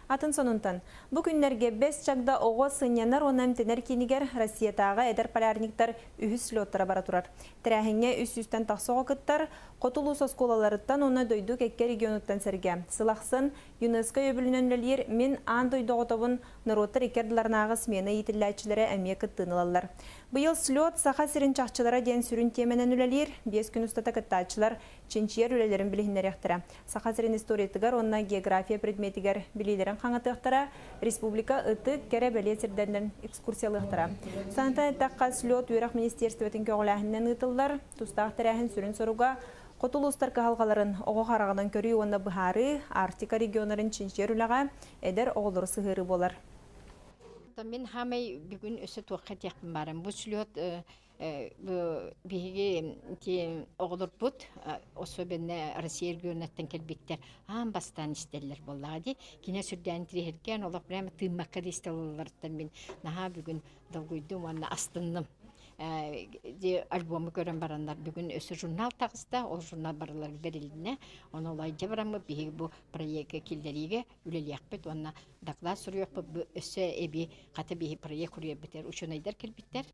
Атын сонунтан. Бу күннэргэ Бэс Чагда оҕо сынньанар уонна эмтэнэр киинигэр Россиятааҕы эдэр полярниктар үһүс слеттара бара турар. Тэрээһиҥҥэ 300-тэн тахса оҕо кыттар, хоту улуус оскуолаларыттан уонна дойду кэккэ регионуттан сэргэ. Сыл ахсын ЮНЕСКО өйөбүлүнэн үлэлиир Мин аан дойду оҕотобун норуоттар икки ардыларынааҕы смена иитиллээччилэрэ эмиэ кыттыыны ылаллар. Быйыл слет Саха сирин чахчылара диэн сүрүн тиэмэнэн үлэлиир. 5 күн устата кыттааччылар чинчийэр үлэлэрин билиһиннэриэхтэрэ. Саха сирин историятыгар уонна география предметигэр билиилэрин хаҥатыахтара, республика ытык, кэрэ бэлиэ сирдэринэн экскурсиялыахтара. Санатан эттэххэ, слет үөрэх министиэристибэтин көҕүлээһининэн ыытыллар. Тустаах тэрээһин сүрүн соруга хоту улуустар кыһалҕаларын оҕо хараҕынан көрүү уонна быһаарыы, Арктика регионнарын чинчийэр үлэҕэ эдэр оҕолору сыһыарыы буолар. Мин хаамай бүгүн өссө туохха этиэхпин баарым. Бу слет биһиги ити оҕолорбут особенно Россия регионуттан кэлбиттэр аан бастаан истэллэр буоллаҕа дии. Кини сүрдээн тириһиргээн олох прямо тыыммакка да истэ мин наһаа бүгүн долгуйдум уонна астынным. Альбому көрөн бараннар бүгүн өссө журнал таҕыста, ол журнал барылар бэрилиннэ. Ону олайдьа бараммыт биһиги бу проекка киллэриигэ үлэлиэхпит уонна доклад суруйуохпут бу өссө эби хата биһи проект суруйарбытыгар учуонайдар кэлбиттэр.